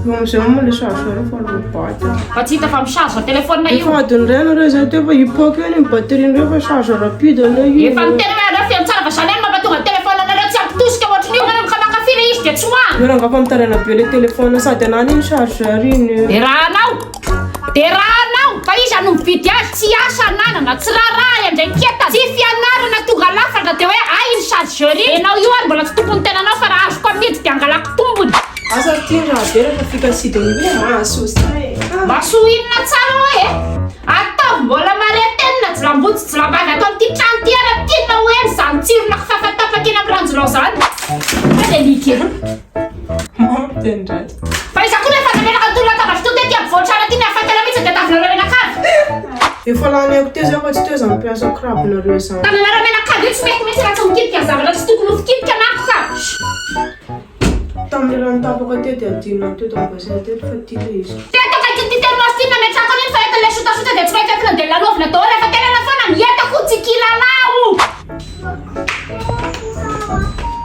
Eo amin'izay moa le chargeur fa loa-bato. Fa tsy hita fa mi-charge téléphone io. Efa adiny iray nareo izay teo fa hipoaka eo ny batterie-nareo fa charge rapide anie io. Efa niteny hoe aleo feno tsara fa zany ihany mampatonga ny téléphone anareo tsy ampy tosika ohatrin'io. Manomboka mankafy ilay izy dia tsy hoany. Io rangaha fa mitaraina be le téléphone sady anah iny chargeur iny. Dia raha anao. Dia raha anao. Fa iza no mividy azy? Tsy asa ananana, tsy raharaha iandraiketana, tsy fianarana tonga lafatra dia hoe hay iny chargeur iny. Enao io ary mbola tsy tompon'ny tenanao fa raha azoko amidy dia angalako tombony. Asa ry ty raha be rehefa fika Sidonie iny e, mahasoa sahy e. Mahasoa inona tsara hoa e? Ataovy mbola mare tenina jilamboto sy jilambavy ato amin'ity trano ity ary tiana ho heno izany tsirona kifafa tapaka eny amin'ny ranjonao izany. Fa dia niky e. Mamy teny ratsy. Fa iza koa no efa nametraka an'itony latabatra itony tety ampovoan-trano aty ny hafatana mihitsy dia tavinareo menakavy. Efa lany aiko teo zay fa tsy teo zany mpiasa crabe-nareo zany. Tananareo menakavy io tsy mety mihitsy raha tsy mikitika ny zavatra tsy tokony ho fikitika manko ka. Tamin'ny rano tapaka teo dia adinonao teto amin'ny bassin teto fa tia ilay izy. Teto akaikin'ity thermos ity no nametrahako an'iny fa entin'ilay sotasota dia tsy maintsy entina dia lalaovina daholo efa tenana foana ny entako tsy kilalao.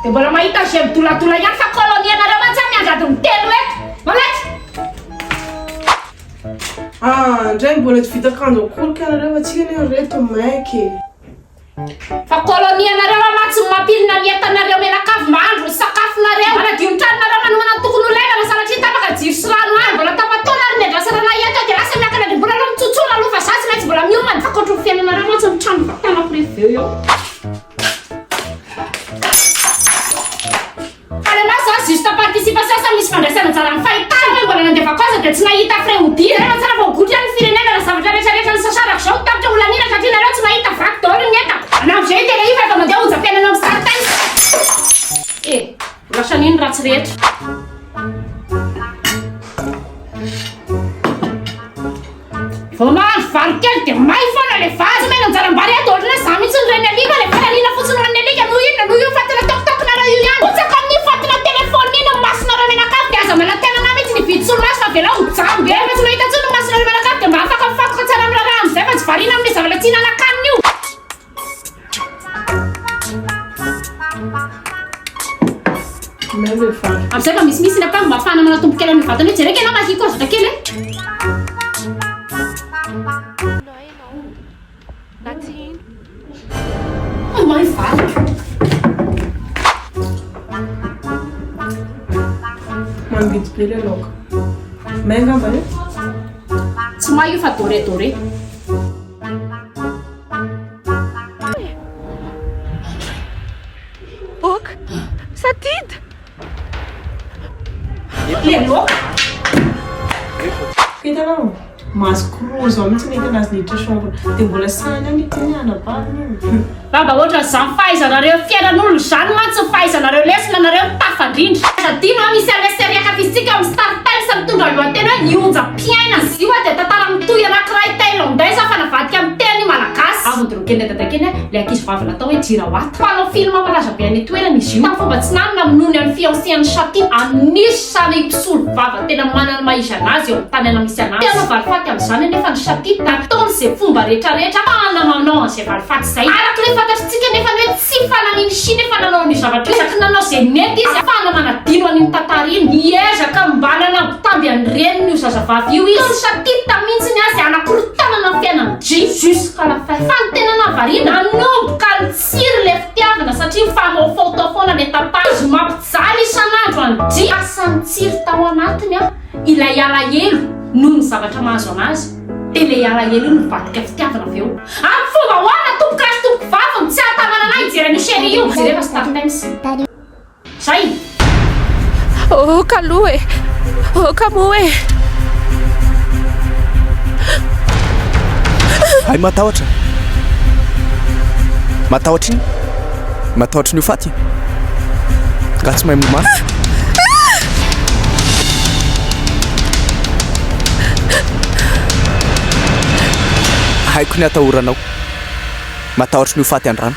Dia mbola mahita an'izay midoladola ihany fa colonie anareo mantsy aho miandry adiny telo eto. Manaiky? Ah, ndray mbola tsy vita akanjo akory ka nareo fa tsika anie ry reto maika e. Fa colonie anareo aho mantsy no mampilina ny entanareo mianakavy mahandro ny sakafonareo, manadio ny tranonareo manomana ny tokony ho ilaina raha sanatria tapaka jiro sy rano any. Mbola tapa-taona ary ny andrasana anay eto dia lasa miakatra andriambola aloha mitsotsora aloha fa za tsy maintsy mbola miomana. Fa contre ny fiainanareo mantsy ny trano vatanako rehefa eo eo. Fa le maso zany juste participation sa misy fandraisana anjara amin'ny fahitana? Hoe mbola nandeha vacance dia tsy nahita frais hodiana. Rehefa tsara vao goty ihany ny firenena raha zavatra rehetra rehetra nisasarako izao tapitra ho laniana satria nareo tsy mahita vaky daholo ny entako. Anao amizay io tena io fa efa mandeha onjam-piainana ao amin'ny StarTimes. Eh, ho lasan'io ny ratsy rehetra. Vao mahandro vary kely dia may foana le vary. Tsy omena anjaram-bary ato ohatrany hoe za mihitsy no reny alika le vary alina fotsiny hohanin'ny alika noho inona noho io fatina tokitokinareo io ihany. Rotsaka amin'io fatina telephone iny ny masonareo mianakavy dia aza manantena anah mihitsy ny hividy solomaso fa avelao ho jamba eo. Rehefa tsy mahita intsony ny masonareo mianakavy dia mba afaka mifantoka tsara amin'ny raharaha amin'izay fa tsy variana amin'io zavatra tsy hihinanankanina io. Amin'izay mba misimisy ny apango mba ahafahana manatombo kely amin'ny vatana io. Jereko ianao mahia koa zavatra kely e. May valiko. Mangidy be ilay laoka. May angamba e? Tsy may io fa doré doré. Ok. Satid. Le loaka. Hitanao? Masque rose ao mihitsy nahitana azy niditra chambre. Dia mbola sahiny ihany ity ny anabaviny io. Baba ohatran'izany fahaizanareo fiainan'olona izany mantsy ny fahaizanareo lesona nareo no tafandrindra. Aza adino an, misy an'ilay série ankafizintsika ao amin'ny Star Times mitondra ny lohateny hoe Ny onjam-piainana. Izy io dia tantara mitohy anankiray Thailandaise fa navadika amin'ny teny malagasy. Avy nodoroken'i dadakely ilay ankizivavy natao hoe Jirawat. Mpanao film malaza be any an-toerana izy io. Tamin'ny fomba tsy nahy no namonoany an'ny fiancé an'i Shati. Anisan'ny mpisolovava tena manana ny maha izy anazy eo amin'ny tanàna misy anazy. Te hanao valifaty amin'izany anefa ny Shati. Nataony izay fomba rehetrarehetra ahafahana manao an'izay valifaty izay. Araka ilay fantatritsika anefa ny hoe tsy fanan'iny Shina efa nanao an'io zavatra io. Isaky ny nanao izay nety izy ahafahana manadino an'iny tantara iny. Niezaka mba nanambitamby an'ny reniny io zazavavy io izy. Nataon'i Shati mihitsy ny azy hanakorontanana ny fiainan'i Ji jusqu'à la fin. Fa ny tena nahavariana, nanomboka nitsiry ilay fitiavana satria mifamahofaho tao foana ilay tantara. Izy mampijaly isan'andro an'i Ji. Lasa nitsiry tao anatiny ilay alahelo noho ny zavatra mahazo anazy. Dia ilay alahelo io nivadika fitiavana avy eo. Amin'ny fomba ahoana tompokolahy sy tompokovavy no tsy hahatamana anah hijery an'io série io? Jereva StarTimes. Zay! Aoka aloha e! Aoka moa e! Hay matahotra. Matahotra inona? Matahotra ny ho faty? Nga tsy mahay milomano? Haiko ny atahoranao. Matahotra ny ho faty an-drano.